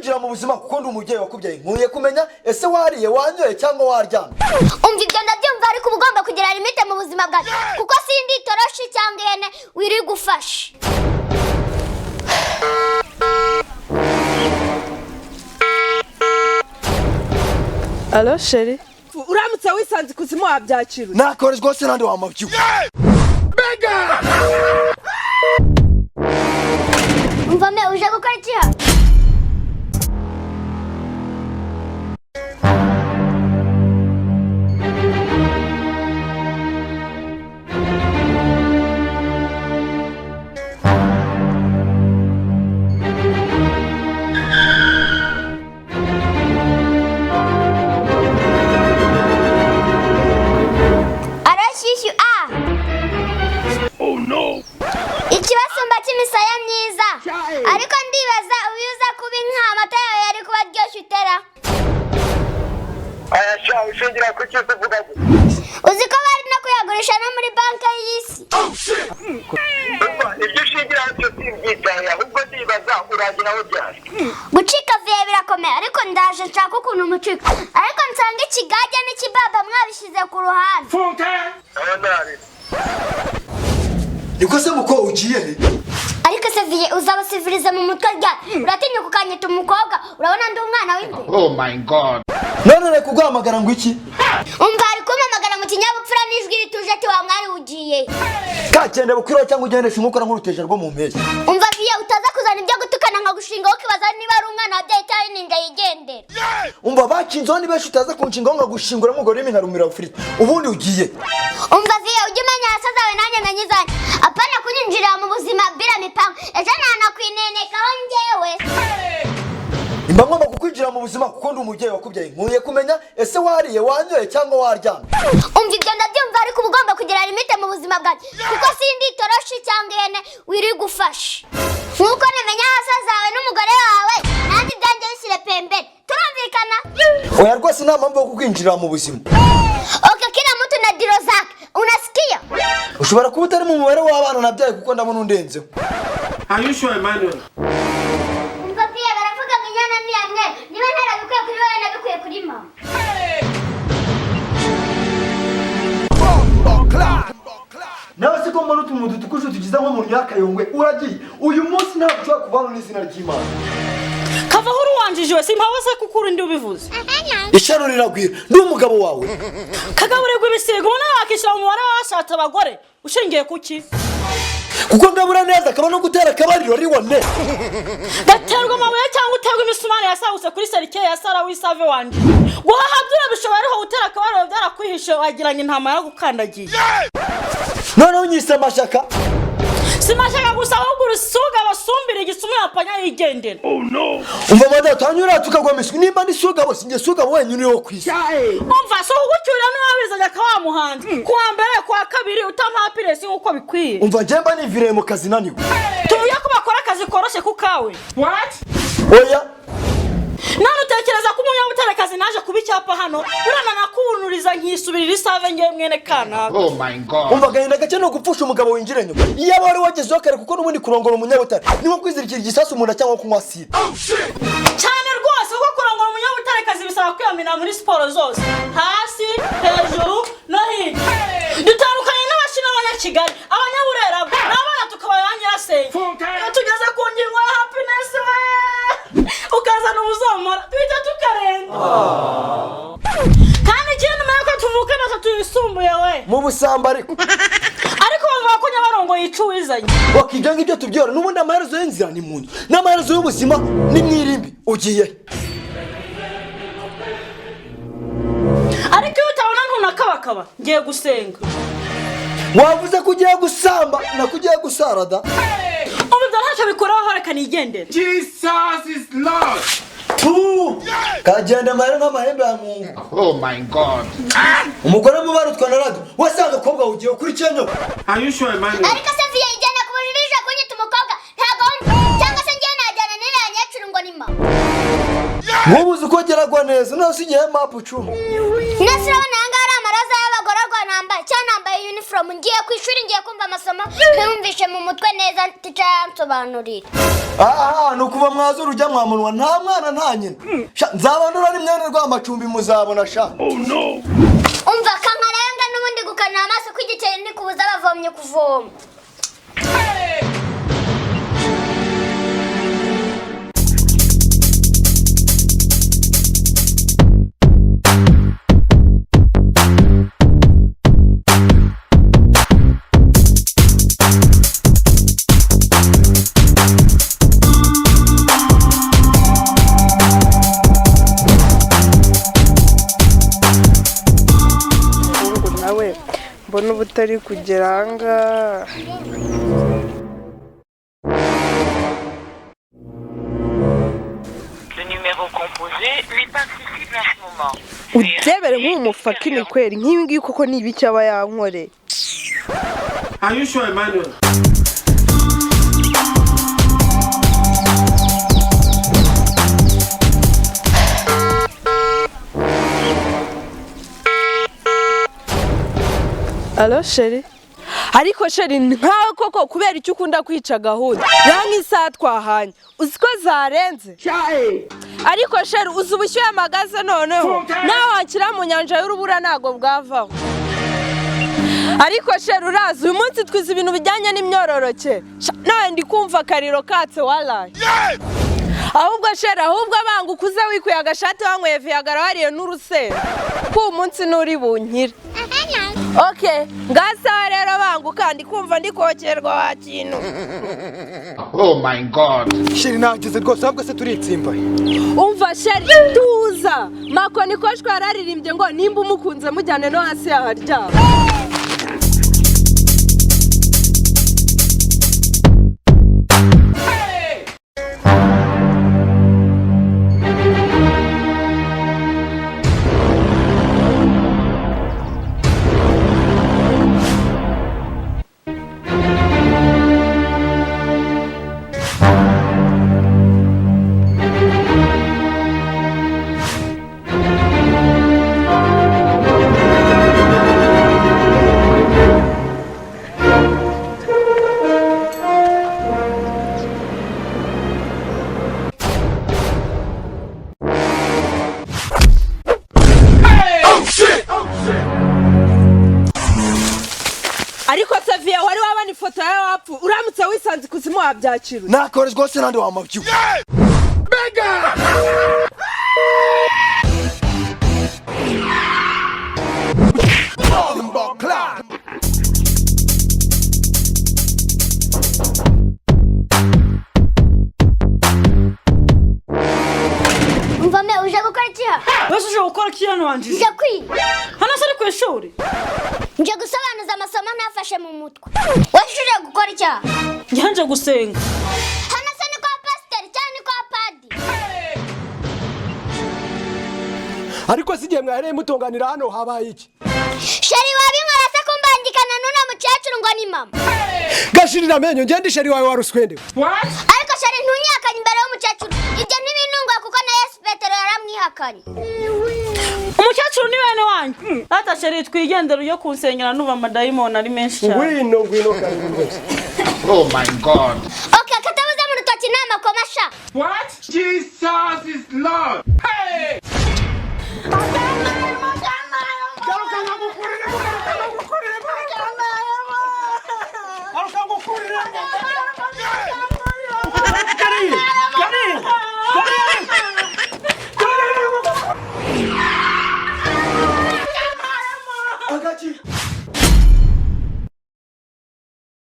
kukwinjira mu buzima kuko ndi umubyeyi wakubyaye, nkwiye kumenya ese wariye, wanyoye cyangwa waryamye. Umva, ibyo ndabyumva, ariko uba ugomba kugira limite mu buzima bwawe, kuko sindi itoroshi cyangwa ihene wiri gufasha. Allo chéri. Uramutse wisanze ikuzimu wabyakira ute? Nakore rwose nandi wamabyiwe. Umva me, uje gukora iki hano? Arashyushyu a ikibasumba cy'imisaya myiza, ariko ndibaza uyu uza kuba inka amata yawe yari kuba aryoshye utera. Aya sha, ushingira ku cyo uvuga gutya? Uzi ko bari no kuyagurisha no muri banki y'isi. Umva, ibyo ushingira byo simbyitaye, ahubwo ndibaza uragira aho byari. Gucika viye birakomeye, ariko ndaje nshaka ukuntu mucika, ariko nsanga ikigage n'ikibaba mwabishyize ku ruhande. Aho nabi. Niko se muko, ugiye he? Ariko se viye, uzabasiviriza mu mutwe ryari? Uratinyuka ukanyita umukobwa? Urabona ndi umwana w'imbere? Oh my God. None reka kuguhamagara ngo iki? Umva, ari kumpamagara mu kinyabupfura n'ijwi rituje ati: "Wa mwari, ugiye?" Kagenda bukwiriho cyangwa ugendesha inkokora nk'uruteja rwo mu mpeshyi. Umva viye, utaza kuzana ibyo gutukana nkagushingaho, ukibaza niba ari umwana wabyaye cyangwa ninja yigendera. Umva, bakinzeho ni benshi, utaza kunshingaho nkagushingura nk'umugore nkarumira furiti. Ubundi ugiye? Umva viye, ujye umenya hasi zawe nanjye menye izanjye, apana kunyinjirira mu buzima bila mipango, ejo nanakwinenekaho njyewe. Mba ngomba kukwinjira mu buzima kuko ndi umubyeyi wakubyaye, nkwiye kumenya ese wariye, wanyoye cyangwa waryamye. Umva, ibyo ndabyumva, ariko uba ugomba kugira limite mu buzima bwanjye, kuko sindi itoroshi cyangwa ihene wiri gufasha. Nk'uko namenya hasi zawe n'umugore wawe, nanjye ibyanjye bishyire pembeni, turumvikana? Oya rwose, nta mpamvu yo kukwinjirira mu buzima. Okay, kila mtu na dilo zake, unasikia? Ushobora kuba utari mu mubare w'abana nabyaye, kuko ndabona undenzeho. Are you sure, Emmanuel? Umva piye, baravuga ngo inyana ni iya mweru, niba ntarabikuye kuri wowe nabikuye kuri mama. Nawe siko mbona utuntu dutukuje tugize nko mu myaka yongwe. Uragiye uyu munsi, ntabwo ushobora kuvana n'izina ry'Imana. Kavaho uruwanjijiwe, simpabuze kuko uri ndi ubivuze. Ishyano riragwira, ndi umugabo wawe. Kagaburirwa ibisiga, ubona wakishyira mu mubare w'abashatse abagore ushingiye ku ki? Kuko ngabura neza akaba no gutera akabariro ari wane. Gaterwa amabuye cyangwa uterwa imisumari yasagutse kuri cercueil ya Sara w'isave wanjye. Guhaha byo urabishoboye, ariko gutera akabariro byarakwihishe, wagiranye intama yaragukandagiye. Noneho unyise amashyaka. Si mashyaka gusa, ahubwo urusuga basumbira igisuma yapanya yigendera. Umva madamu, hanyura tukagwa miswi, nimba ndi sugabo sinjye sugabo wenyine uriho ku isi. Umva, si ugucyurira n'uwabizanye akaba wamuhanze kuwa mbere, kuwa kabiri utamuha piresi nk'uko bikwiye. Umva, njye mba niviriye mu kazi naniwe. Tuvuge ko bakora akazi koroshye ku kawe? What? Oya. None utekereza ko umunyabutarekazi naje kuba icyapa hano urana nakunuriza nkisubirira isave ngewe mwene kanaka? Oh my God. Umva, agahinda gake ni ugupfusha umugabo winjira inyuma iyo aba wari wagezeho kare, kuko n'ubundi kurongora umunyabutare ni nko kwizirikira igisasu mu nda cyangwa kunywa sida. Cyane rwose, kuko kurongora umunyabutarekazi bisaba kwiyamina muri siporo zose, hasi, hejuru no hirya. Dutandukanye n'abashi n'abanyakigali, abanyaburera n'abana tukaba ba nyirasenge. Iyo tugeze ku ngingo ya happiness we, ukazana ubuzomara duhita tukarenga. Kandi ikindi umenye ko tuvukana atatu yisumbuye we. Mu busambo ariko. Ariko bavuga ko Nyabarongo yica uwizanye. Waka ibyo ngibyo tubyora, n'ubundi amaherezo y'inzira ni mu nzu, n'amaherezo y'ubuzima ni mu irimbi. Ugiye? Ariko iyo utabona ntunakabakaba, ngiye gusenga. Wavuze ko ugiye gusamba nako ugiye gusarada. Ubu ibyo ntacyo bikuraho, reka nigendere. Jesus is Lord. Tu kagenda amahera nk'amahembe ya nkungu. Oh my God. Umugore mubarutwa na radiyo wasanga agakobwa ugiye kuri kenyo. Are you sure, Emmanuel? Ariko se viye, ijyana ku buriri kunyita umukobwa ntabwo wumva, cyangwa se ngewe najyana n'iriya nyakecuru ngo ni mama? Nkubuze uko geragwa neza, none se igihe mapu 10. Nese urabona aha ngaha ari amaraza y'abagororwa nambaye, cyangwa nambaye uniform? iniforume, ngiye ku ishuri, ngiye kumva amasomo ntiyumvishe mu mutwe neza, tica yansobanurira. Aha ni ukuva mwaza urujya mwamunwa, nta mwana nta nyina. Sha, nzabandura ni mwene rw'amacumbi muzabona sha. Umva kankarenga n'ubundi gukanura amaso kw'igikeri ntikubuza abavomyi kuvoma. Ngo nawe mbona uba utari kugera ahangaha. Le numéro composé n'est pas accessible à ce moment. Urebere nk'uyu mufakini kweri, nk'ibi ngibi koko ni ibiki aba yankoreye? Are you sure, Emmanuel? Alo sheri. Ariko sheri, nkawe koko kubera icyo ukunda kwica gahunda rero, nk'isaha twahanye uzi ko zarenze. Ariko sheri, uzi ubushyuhe amagaze, noneho nawe wanshyira mu nyanja y'urubura ntabwo bwavaho. Ariko sheri, urazi uyu munsi twize ibintu bijyanye n'imyororokere. Sha, nawe ndi kumva akariro katse waraye. Ahubwo sheri, ahubwo banga ukuze wikuye agashati, wanyweye viyagara, wariye n'urusenda, ko uyu munsi nturi bunkire. Okay, ngasawa rero, banguka, ndi kumva ndi kokerwa wa kintu. Oh my God. Sheri, nageze rwose, ahubwo se turitsimbaye? Umva sheri, tuza makoni koshwa yararirimbye ngo nimba umukunze mujyane no hasi yaharyama. Ariko Saviya, wari wabona ifoto yawe wapfu, uramutse wisanze ikuzimu wabyakira? Nakore rwose nandi wamabyiwe. Umva me, uje gukora iki hano? Wese uje gukora iki hano wanjije? Nje kwiga. Hano se ari ku ishuri? Nje gusobanuza amasomo ntafashe mu mutwe. Wowe uje gukora iki hano? Njye nje gusenga. Hano se ni kwa pasiteri cyangwa ni kwa padiri? Ariko si igihe mwahereye mutunganira hano habaye iki? Sheri, wabinkora se kumbangikana n'uno mukecuru ngo ni mama? Gashirira amenyo, ngende sheri wawe waruswende. Ariko sheri, ntunyihakanye imbere y'umukecuru, ibyo ntibintunguye kuko na Yesu Petero yaramwihakanye. Umukecuru ni bene wanyu. Data sheri, twigendere ujye kunsengera, nuba amadayimoni ari menshi cyane. Ngwino, ngwino, karibu rwose. Oh my God. Okay, katabuze mu rutoki ni amakoma sha. What? Jesus is Lord. Hey! Agaki.